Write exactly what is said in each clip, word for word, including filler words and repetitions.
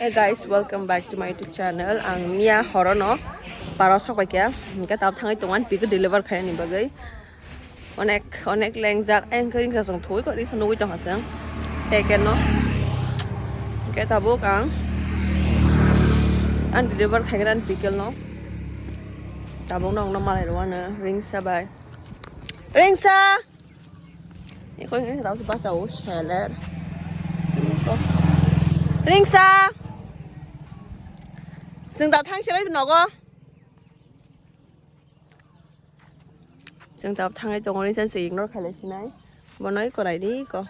Hey guys, welcome back to my YouTube channel. Ang miya horono paro sok bai kha. Hingke tab thangai tongan pik deliver khaini bagwi. Onek onek lengjak engke ringsa song thoi kori sa nugui tong hasang. Teke no. Hingke tabuk ang an deliver khaigra an pikel no. Tabuk no ang no malai rwano ringsa bai. Ringsa. Iko ini tahu sih bahasa Australia. Ringsa. Sing tahu thang sirai nogo. Sing tahu thangai tongo ni sen sing ignore khalai sinai. Bonoi korai di ko.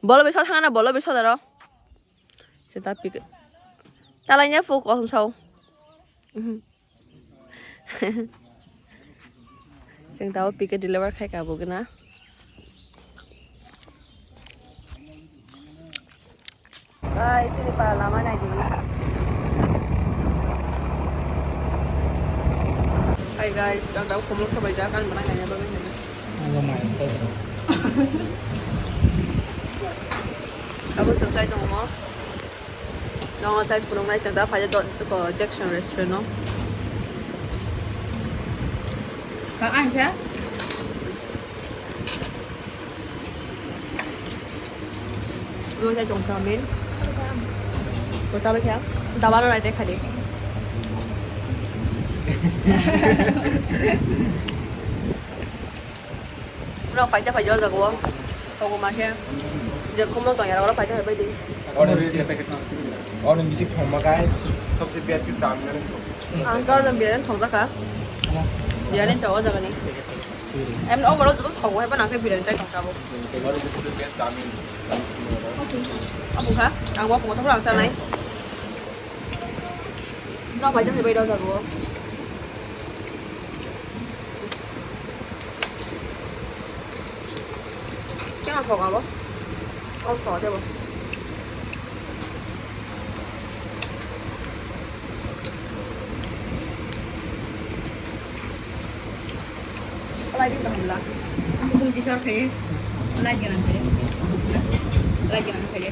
Bolo bisa thang na bolo bisa daro. Sing tahu pik. Talainya fu kosong sau. Chwng tabuk pik deliver khai ka bo gana. Guys, ini para lama nai di. Hi guys, ang tabuk khumluk sabai jak, ang belai nai bagwi. Ang belai nai bagwi. Tabuk chwng chai tongo. Nongo chai phunuknai chwng da phaida do, ko Jackson restaurant no. Ka ang kha? Nongo chai tong chowmin. Ko sabai kha? Tabano nai te khadi. Rok paisa paisa o jaga o. Kobo ma khe. Je khumlok tong ya rok paisa pai bai di. Oro bisi, oro bisi thongma kai. Sabse best ke chowmin. Ang ka jam biryani thong jaka. Biryani chawa jaga ni. Em overall joto thong hai pa nang khe biryani chai thong chabo. Oro bisi best chowmin. Abu kha, ang bo thong thong lang chanai. Rok paisa pai bai do jaga o. Kya kok abo? Kok kok abo. Lagi dah lah. Hukum di sor kaya. Lagi nanti. Lagi nanti.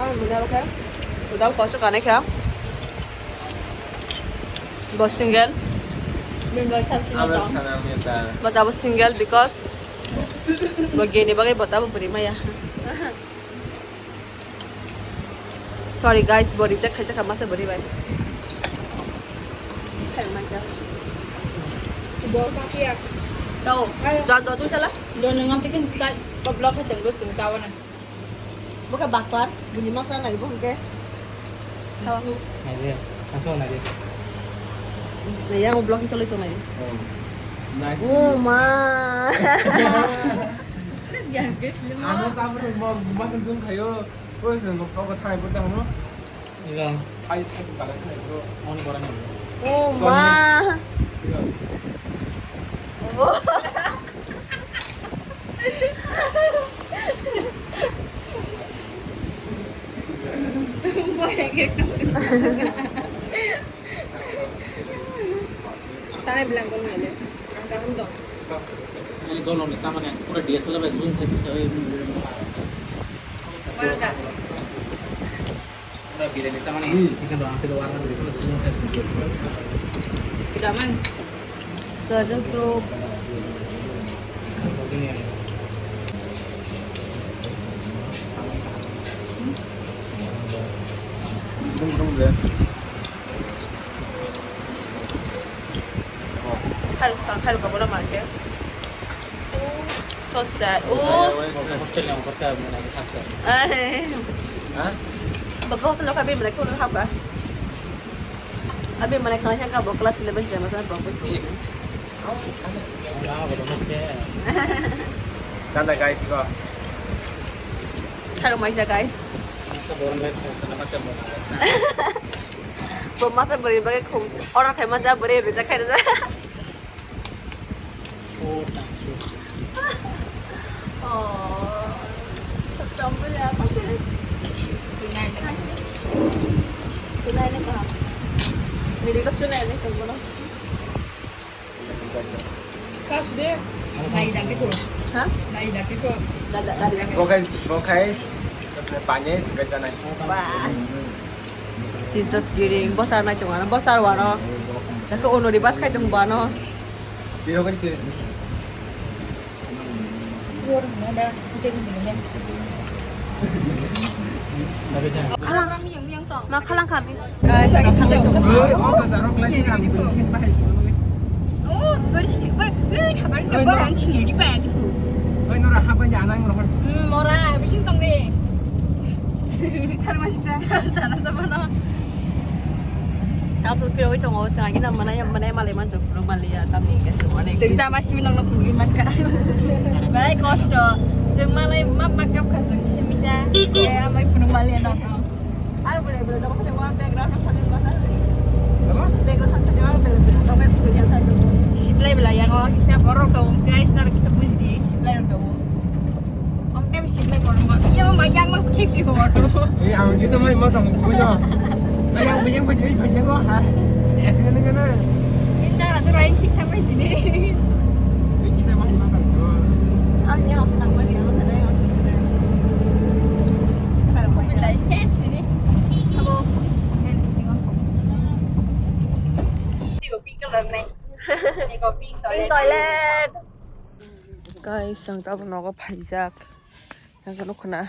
Ang muna rokhe. Udal koso kane kha. Bo single. Bo double single because bo gay ni bagwi bo double bwrwi maya. Sorry guys, bo reject khaijak kha masa bwrwi bai. Khaimai jak. Bo sakiya. Tao, dan do tu sala? Do nang am tikin chai, ko block khaijak do chwng chawana. Bo khe bakpar, bini masa nai bo hwnkhe. Naidi, aswk naidi. Yang block choloi tongnai. Oh. Nice. Oh ma. Ano sabro mo gumba kan sum khayo. Ko se nok to ka thai pur ta hano. Iya. Thai thai ka la thai so. On kora ni. Oh ma. Iya. Oh. Tare bilang ko nele. Ang kaham dong. Ani golong ni samani ang pura D S L R bai zoom khai disa, oi. Mana ka? Pura biryani samani. Hmm. Chicken rang ke warna biryani pura zoom khai disa. Kita man. Surgeons group. Dum dum le. Khairok swkang, khairok abono market. So sad. Oh. Hostel ni ongkor kha, mwnai hapkha. Ai. Ha? Baka hostel lokha be mwnai kono hapkha. Abi mwnai khalai kha bo class eleven chile masa bro ko. Chanda guys ko. Khairok maisa guys. Masa boron bai khosana masa mo. Bo masa bwrwi bagwi khum order khaima ja bwrwi rwjak khai rwjak. Oh, so Bo khai, bo khai, panye suka janai. Wah. He's just kidding. Bosar nai chunga, bosar wano. Dako ono di bas khai tung bano. Biro khai tu. Ma khalang kami. Guys, ang thangwi tongo. Oh, gari sini, bar, eh, thabar, bar, ang sini di ba, di hu. Oi, nora, haba ya, nang, nora. Hmm, mora, bising tong de. Tharma sita. Sana sama no. Tapos piro oi tongo, sa gina mana ya, mana ya, male man. Rok maliya tamni ke sumane. Chwng sama simi nokno phunugwi mankha. Belai kosto. Chwng malai map makkap kha chwng simisa. Ke amai phunuk maliya nokno. Aro bele bele dok khade wa background no sajak basa. Hello? Background sajak wa bele bele dok phunuk ya sajak. Siblai bela yang o kisa borok dong guys, nar kisa bujdi siblai dong. Om tem sik lai kono ma. Iya, ma yang mas khek si ko to. Eh, ang kisa mai ma tong ko yo. Mai yang, mai yang, mai yang, mai yang ko ha. Eh, sini ni kana. Inda tu rai khik ta mai dine. Eh, kisa mai ma tong so. Ang ni house nang ma ni, house nang, house nang. Kar mai lai ses dine. Sabo. Nen singo. Tigo pink color ne. Tigo pink toilet. Pink toilet. Guys, ang tabuk nogo phaijak. Yang khe nukho na.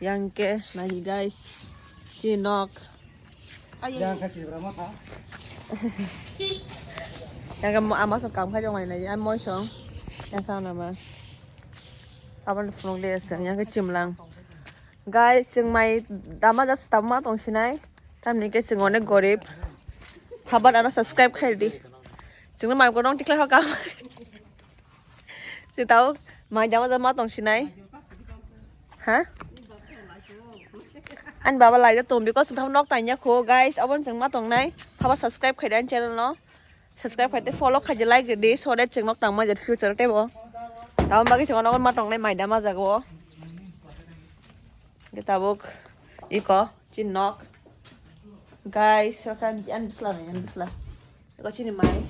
Yang khe nai guys. Chini nok. Yang khe chini bwrama tha. Yang khe ama song kam khai jong nai nai. Ang moi song. Yang khe nama. Abang phunuk le seng. Yang khe chimlang. Guys, chwng mai dama jas tama tong sinai. Tamni khe chwng onek gorib. Habar ano subscribe khai di. Chwngno mai gorong tikla ho kam. Chwng tao mai dama jama tong sinai. Ha? Ani baba laijak tong because chwng tamo nok tangya kho, guys, aboni chwng ma tongnai. Habar subscribe khai di ani channel no. Subscribe khai tei follow khai di, like rwdi, so that chwng nok tangma jat future teibo. Tamo bagwi chwng nok ma tongnai mai dama jago. Tabuk iko chin nok. Guys, so kan an bisla nai, an bisla. Iko chini mai.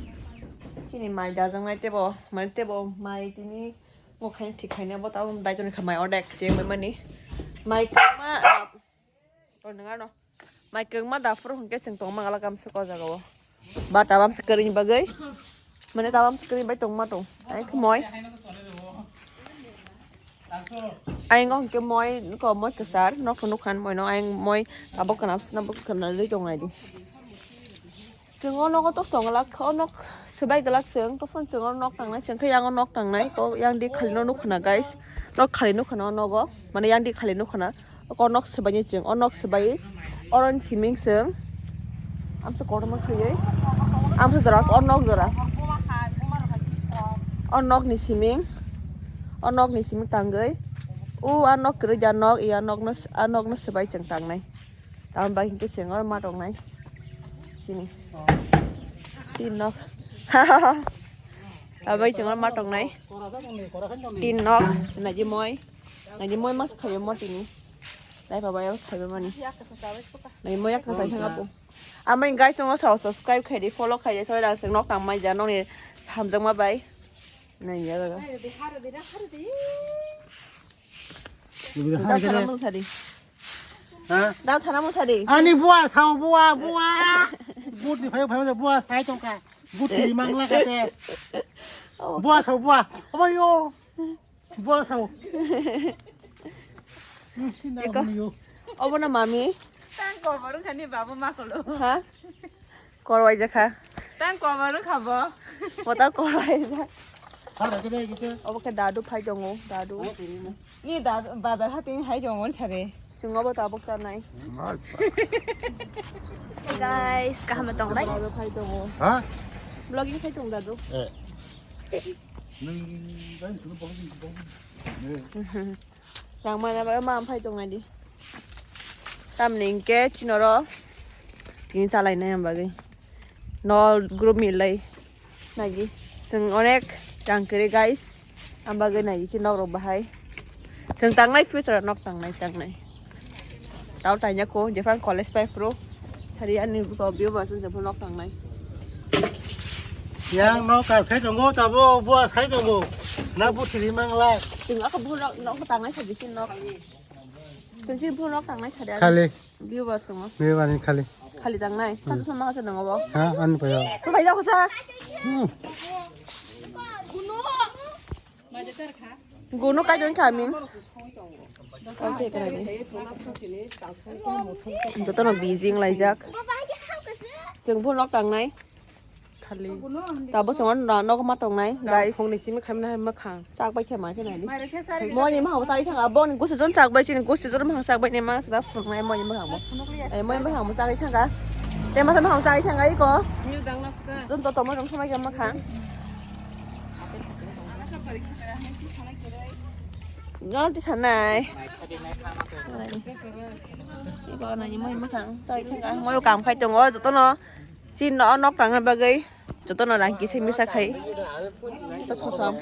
Chini mai dajak nai teibo, mai teibo, mai tini. Ngo khaini thik khaini bo tamo daiton kha mai ordek je mai mani. Mai kwma da. Oi nang ano. Mai kwma da phuru hwnkhe chwng tongma gala kamsa ko jaga o. Ba tabam se kwrwini bagwi. Mane tabam se kwrwini bai tongma tong. Ai khe moi. Ai ngo hwnkhe moi ko moi kwchar nok nukhan moi no ai moi abo kwnam sna bo kwnam dei tong ai di. Chwng o nogo tok tong glak, o nok swbai glak chwng, tokphano chwng o nok tangnai, chwng khe yang o nok tangnai, kok yang di khali no nukho na, guys, nok khali nukho na o nogo, mane yang di khali nukho na, o nok swbai ni chwng, o nok swbai, oro ni siming chwng, amsa kotorma khaiwi, amsa jora, o nok jora, o nok ni siming, o nok ni siming tangwi, o a nok kwrwi ya nok, ya nok no, a nok no swbai chwng tangnai. Tamo bai hinkhe chwng oro ma tongnai. Chini. Tin nok. Tamo bai chwng oro ma tongnai. Tin nok. Naidi moi. Naidi moi mas khayo mo tini. Nai baba yo khayo mani. Naidi moi yak kasai thanga po. Amai guys, tongo sao subscribe khai di, follow khai di, soi rang chwng nok tang mai ja nokni hamjakma bai. Nai ya daga. Dam sana mo sadi. Ha? Dam sana mo sadi. Ani bua sao bua bua. But ni phayo phayo bua sai tongka. But ni mangla kate. Bua sao bua. Obo yo. Bua sao. Eko. Obo na mami. Tang korbo rwkha ni babu ma kolo. Ha? Korwai jakha. Tang korbo rwkha bo. Bo ta korwai jak. Obo khe dadu phai tongo, dadu. Ni dadu bazar hating hai tongo sare. Chwng obo tabuk chanai. Hey guys, kaham tong bai? Dadu phai tongo. Ha? Vlogging khai tong dadu. Eh. Nang bai tu vlogging, vlogging. Eh. Rang mana ba ma phai tong nai di. Tamni hwnkhe chinoro tini chalai nai ang bagwi. No group milai nagi. Chwng onek rang kwrwi guys. Ang bagwi nagi chi nok rok bahai. Chwng tangnai future nok tangnai tangnai. Tao tanya ko, jephang college pai pro. Hari ani ko bio ba chwng jephang nok tangnai. Yang nok ka khai tongo, tabo bo sai tongo. Na bu thiri mangla. Chwng ako bu nok, nok tangnai sa bisin nok. Chwng si bu nok tangnai sa dia. Khali. Bio ba chwng. Bio ba ni khali. Khali tangnai. Sa tu sama sa nang bo. Ha, an pa ya. Ko bai da ko sa. Hmm. Gono kaijon kha min. Jotono busy wng laijak. Chwng phunuk tangnai. Khali. Tabo chwng no-, nogo ma tongnai, guys. Phungni simi khamna hai mwkhang. Chak bai khe mai khe nai di. Moi ni mahang chai thang, abo ni gusi jon chak bai chini, gusi jon mahang chak bai ni ma sa phunuknai moi ni mahang bo. Eh, moi ni mahang bo chai thang ka. Te ma sa mahang chai thang ka iko. Jon to tomo jon khamai khe mwkhang. No, ti sanai. Ibo nai moi mwkhang chai thangka. Moi kam khai tongo jotono. Chin no nok tangna bagwi jotono rang kisa misa khai. To sosom.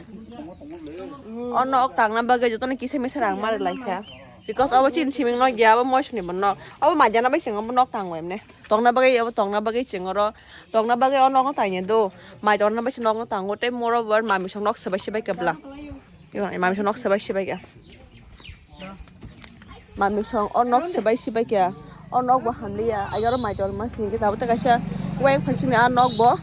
O nok tangna bagwi jotono kisa misa rang mar laikha. Because abo chin siming no gya abo moi suni bono. Abo majana bai singo nok tango emne. Tongna bagwi abo tongna bagwi chingoro. Tongna bagwi o nok tangye do. Mai tongna bai nok tango tei moreover mami song nok sabai sabai kabla. Mami song nok sabai sabai kha. Mami song o nok sabai sabai kha. O nok bo hamliya. Ayar mai tor ma sing kita bo kaisa. Weng phasini a nok bo.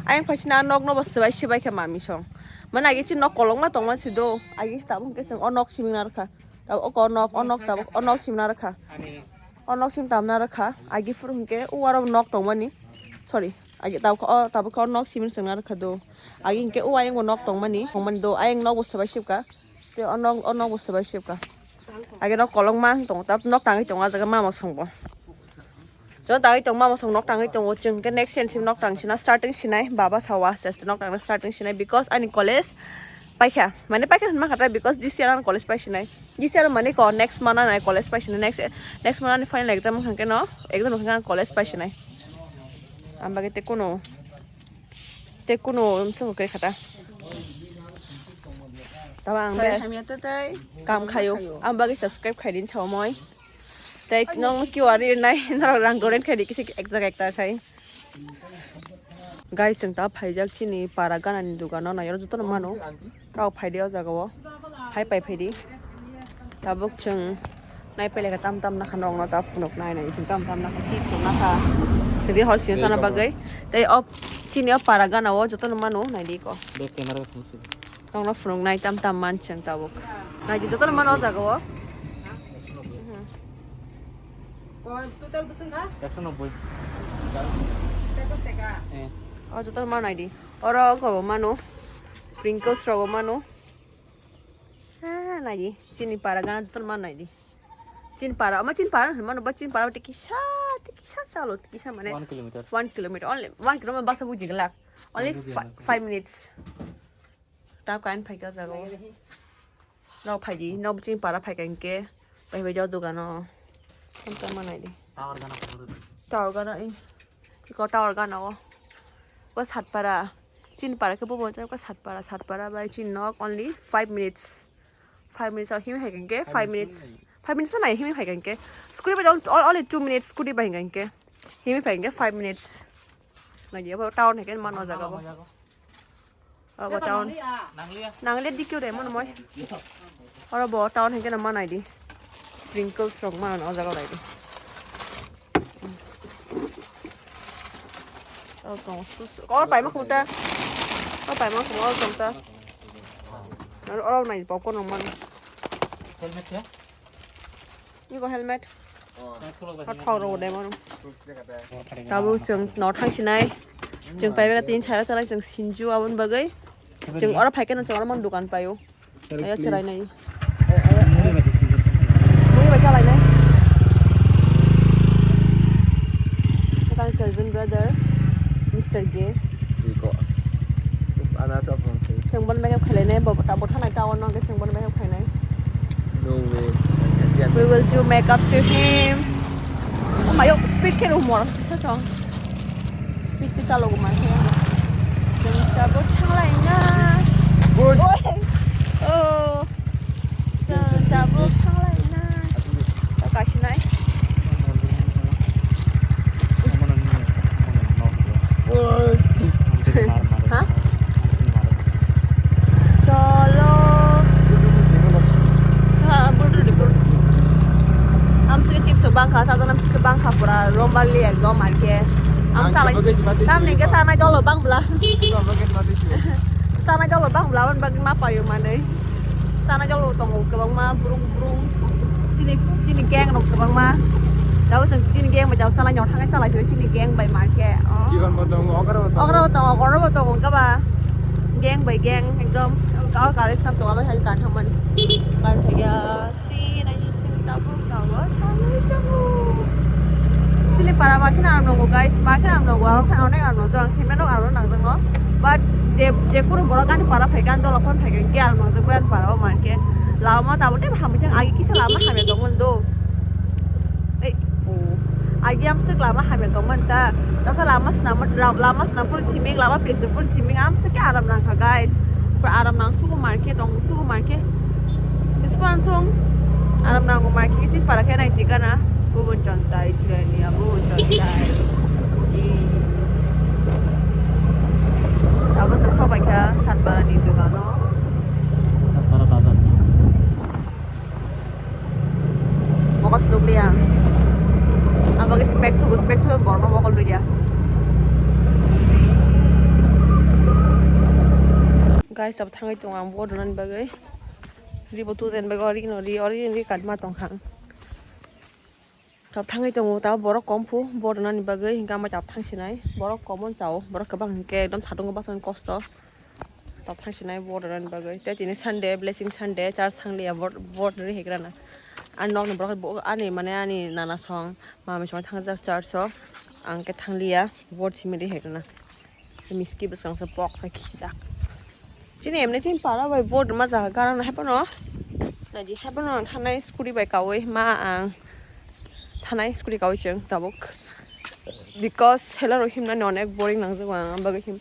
Ayang phasini a nok no bo sabai sabai kha mami song. Mana agi chi nok kolok ma tongma si do. Agi tabuk ke sing o nok siming narkha. Tabuk o nok o nok tabuk o nok siming narkha. O nok sim tamna rwkha, agi phuru hinkhe o aro nok tongmani, sorry, agi tabuk o tabuk o nok siming swngna rwkha do, agi hinkhe o ayang bo nok tongmani, tongmani do, ayang nok bo swbai sibka, tei o nok o nok bo swbai sibka, agi nok kolokma wng tongo, tab nok tangwi tongo, ah jaga mama songbo. Joto tangwi tongo, mama song nok tangwi tongo, chwng hinkhe next year sim nok tang sina, starting sinai, baba sao aste aste nok tangna starting sinai, because ani college paikha, mane paikha hinma kha, because this year ang college paisinai. This year mane ko next month ang college paisinai, next, next month ani final exam wngkha khe no, exam wngkha khe ang college paisinai. Ang bagwi tei kuno, tei kuno wngsa khe khata. Tama ang be hamya tei tei kam khayo. Ang bagwi subscribe khai din chao moi. Tei nong Q R rinai norok rang donate khai di kisi ek jaga ekta khai. Guys, chwng ta phaijak chini para ganani dogano, nai oro jotono mano. Rok phaidi o jaga o. Hai pai phaidi. Tabuk chwng nai pele kha tam tam nakha nokno ta phunuk nai nai chwng tam tam nakha chips rok nakha. Chwng di hor sini sana bagwi. Tei o chini o para gana o jotono mano nai di ko. Back camera. Tongno phunuknai tam tam manchang tabuk. Naidi jotono mano o jaga o. Total bwswng kha? Ekso nobboi. Ekos taka. Eh. O jotono mano naidi. Oro ogo bo mano. Sprinkles rogo mano. Ah, naidi. Chini para gana jotono mano naidi. Chin para, ama chin para, mano ba chin para tiki sa, tiki sa chalo, tiki sa mane. One kilometer. One kilometer, only one kilometer basa buji glak. Only five minutes. Tap kain phaika jago. No phaidi, no chin para phaika inke. Pai bai jao dogano. Thamsa manai di. Tower gana photo. Tower gana i. Iko tower gana o. Ko Satpara. Chin para ke bobo jao ko Satpara. Satpara bai chin nok only five minutes. Five minutes o him hai ke five minutes. Five minutes pa nai him hai ke. Scooty bai only two minutes scooty bai ke. Him hai ke five minutes. Nai dia town hai ke mano jaga bo. Abo town. Nangliya. Nangliya dikyo re, mano moi. Oro bo town hai ke na manai di. Sprinkles rok mano o jaga nai di. Oro tongo sus. Oro paima khumta. Oro paima khum oro tongta. Oro nai popcorn rok mano. Helmet ya? Iko helmet. Helmet khulok bai. Thok rok dai mano. Tabuk chwng no thang sinai. Chwng pai bega tin chara chalai chwng sinju abon bagwi. Chwng oro phai khe no chwng oro man dukan paio. Ayo chalai nai. Muri bai chalai nai. Tang cousin brother, Mister Gay. Iko. Ana sa phone. Chwng bono makeup khailai nai, bo ta bo thanai tower no, chwng bono makeup khainai. No way. We will do makeup to him. Oh my god, speed khe humor. Sa song. Speed khe chalo gumar khe. Chwng chabo thanglai na. Good. Oi. Oh. Chwng Tabuk thanglaina. Tao kasinai. Ha? Cholo. Ha, bulu di, bulu. Amsike chips bangkha, sajan amsike bangkha pura rombar li ekdom arke. Am salai. Tamni ke sana jolo bang bla. Sana jolo bang bla, bagwi ma payo manwi. Sana jolo tongo kwbangma burung burung. Chini, chini gang rok kwbangma. Jabo chwng chini gang bai jabo chalai nong thangwi chalai sio chini gang bai market. Oh. Chigon bo tongo, okra bo tongo. Okra bo tongo, okra bo tongo, kaba. Gang bai gang, ekdom. Kau kare sam tongo, bai hai kan thaman. Kan thaya, si na yi ching tabuk tongo, thangwi tongo. Chini para market ang nongo, guys, market ang nongo, ang khe onek ang nongo, ang simi nok ang nongo. But je, je kunu borok ani para phai kan, dolo phone phai kan, ke ang nongo, bai para o market. Lama tabo tei hamya jang agi kisa lama hamya tongmani do. Ei, o. Agi amswk lama hamya tongmani ta. Dakha lama swnam, lama swnam phone siming, lama pis phone siming, amswk khe aram nangkha, guys. Pura aram nang sugo market, tong sugo market. Ispan thung aram nango market, kiching para khe nai tikana. Bubun chontai chirani, bubun chontai. Abo se sobai kha satbara ni dogano. Mokol se nukliya. Ang bagwi spek thugo, spek thugo borokno mokol nukya. Guys, abo thangwi tongo ang board rwnani bagwi. Ribo tujen bagwi ori no ri, ori ri kadma tongkha ang. Tab thangwi tongo, tab borok kom phu board rwnani bagwi, hwnkhe ang bai tab thangsinai. Borok kom on chao, borok kwbang hwnkhe ekdom satung o bachani kosto. Tok thang sinai board rwna bagwi. Tei tini Sunday, blessing Sunday, church thang liya board, board ri hegrana. Ani nokni borok bo, ani mane ani nana song, mami song thangjak church o. Ang khe thang liya, board simi ri hegrana. Miski bwskang se pok sa khijak. Chini emne chini para bai board ma jaga garana hai phano. Naidi hai phano thanai scooty bai kaui ma ang. Thanai scooty kaui chwng tabuk. Because hela rok himnani onek boring nangjago ang, ang bagwi him.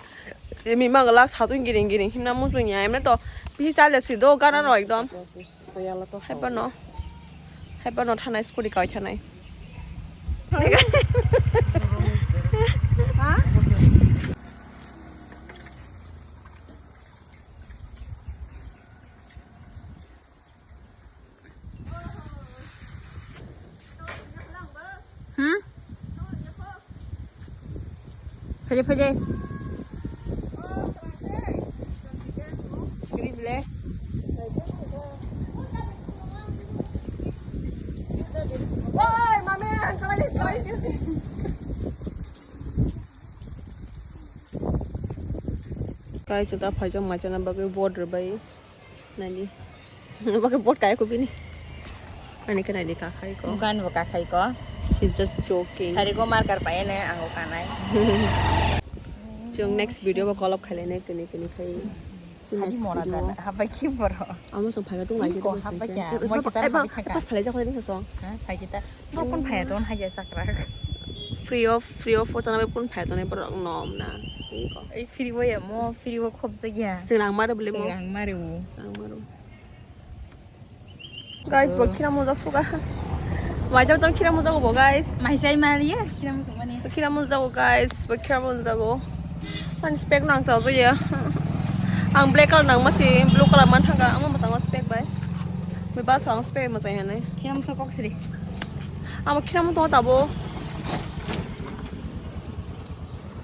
Emi ma glak satun giring giring himna muchung ya, emne to bisi chale si do gana rok ekdom. Hai pano, hai pano thanai scooty kaui thanai. Ha? Hmm? Phaide, phaide. Green le. Oi, mami, ang kalai, kalai. Guys, ta phaijak maisana bagwi board rwbai. Naidi. Bagwi board kaya ko bini. Ani khe naidi kakhai ko. Bukan bo kakhai ko. She's just joking. Sari ko marker paye ne ango kanai. Chwng next video bo kolop khailai nai kini kini khai. Chwng next video. Habai ki boro. Amo song phaga tung lai jai. Habai kya? Mo kita habai kya? Pas phalai jak ni song. Ha, phai kita. Borok phone phaya ton hai sakra. Free of, free of phone chana bai phone phaya ton borok nom na. Iko. Ei free o ya mo, free o khop jagya. Sing rang mare bole mo. Sing rang mare o. Rang mare. Guys, bo khira mojak suka. Mai jab jab khira mojak bo guys. Mai jai mari ya khira mojak mani. Khira mojak guys, bo khira mojak. Ani spek nang sa ya. Ang black color nang masi, blue color man thanga, ang mo masang spek bai. Mai ba sa ang spek masang hene. Khira mojak kok siri. Amo khira mo tongo tabo.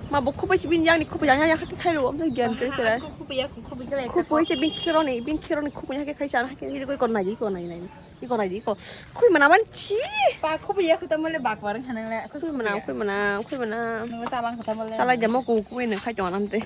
Ma bo khubai si bini yang ni khubai yang yang khe khai ro, amsa gian khe sera. Khubai ya, khubai khe. Khubai se bin khiro ni, bin khiro ni khubai ya khe khai sa na khe ni ko nai ko nai nai. Iko nai iko. Khubai mana man chi. Pa khubai ya khuta mole bak war khanang le. Khubai mana, khubai mana, khubai mana. Nang sa bang khuta mole. Sala jamo ko khubai ne khai tongo namte.